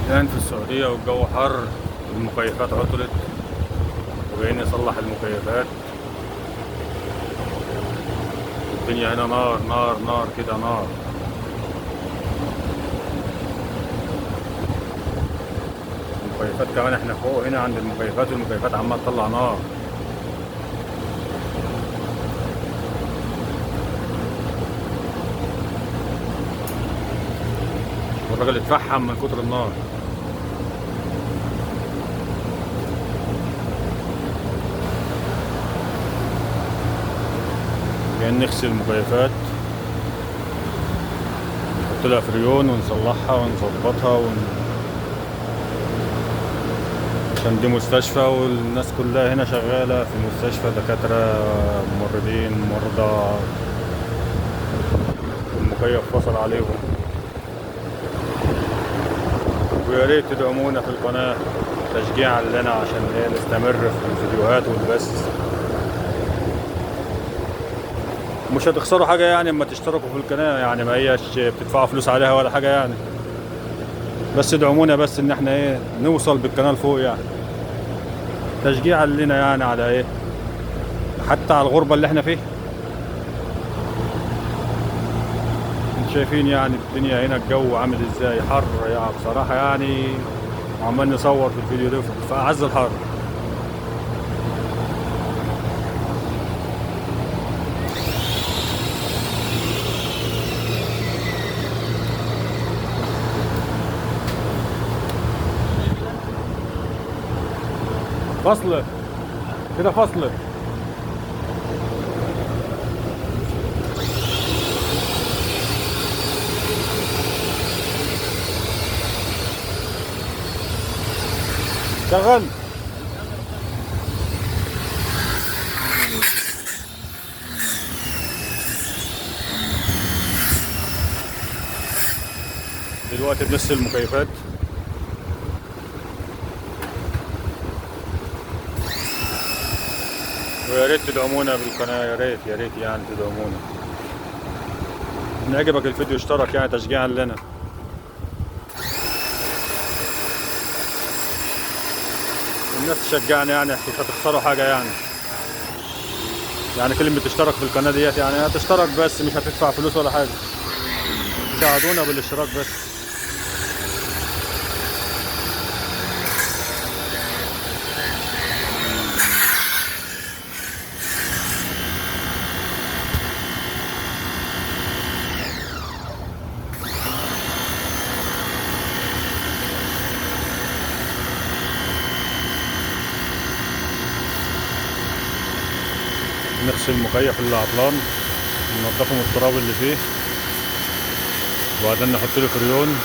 الآن في السعودية والجو حر، المكيفات عطلت وجايين نصلح المكيفات. الدنيا هنا نار نار نار كده نار. المكيفات كمان احنا فوق هنا عند المكيفات، والمكيفات عمالة تطلع نار. والراجل اتفحم من كتر النار. جايين نغسل المكيفات، نحط لها فريون ونصلحها ونظبطها عشان دي مستشفى والناس كلها هنا شغالة في المستشفى، دكاترة، ممرضين، مرضى. المكيف فصل عليهم. ويا ريت تدعمونا في القناة تشجيعا لنا عشان نستمر في الفيديوهات والبث. مش هتخسروا حاجة يعني اما تشتركوا في القناة، يعني ما هيش بتدفعوا فلوس عليها ولا حاجة يعني، بس ادعمونا بس ان احنا ايه نوصل بالقناة لفوق يعني، تشجيعا لنا يعني على ايه، حتى على الغربة اللي احنا فيها. انتوا شايفين يعني الدنيا هنا الجو عامل ازاي، حر يعني بصراحة يعني، وعمال نصور في الفيديو ده في اعز الحر. فصلة كده، فصلة. شغل. دلوقتي بنغسل المكيفات. ويا ريت تدعمونا بالقناة، يا ريت يا ريت يعني تدعمونا. إن عجبك الفيديو اشترك يعني تشجيعا لنا. الناس تشجعنا يعني، مش هتخسروا حاجة يعني. يعني كلمة تشترك في القناة ديت يعني هتشترك بس مش هتدفع فلوس ولا حاجة. ساعدونا بالاشتراك بس. نغسل المكيف اللي عطلان، ننضفه من التراب اللي فيه، وبعدين نحط له فريون.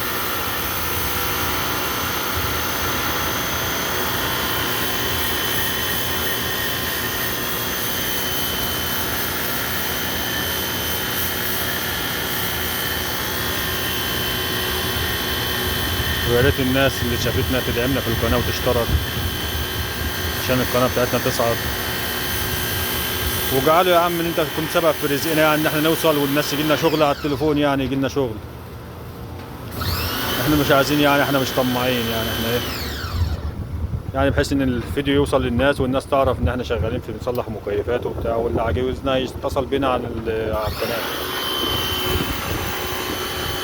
ويا ريت الناس اللي شافتنا تدعمنا في القناة وتشترك عشان القناة بتاعتنا تصعد. وجعلوا يا عم ان انت تكون سبب في رزقنا يعني، ان احنا نوصل والناس يجي لنا شغل على التليفون يعني، يجي لنا شغل. احنا مش عايزين يعني، احنا مش طماعين يعني، احنا ايه يعني، بحيث ان الفيديو يوصل للناس والناس تعرف ان احنا شغالين في بنصلح مكيفات وبتاع، واللي عاوزنا يتصل بينا على القناة.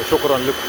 وشكرا لكم.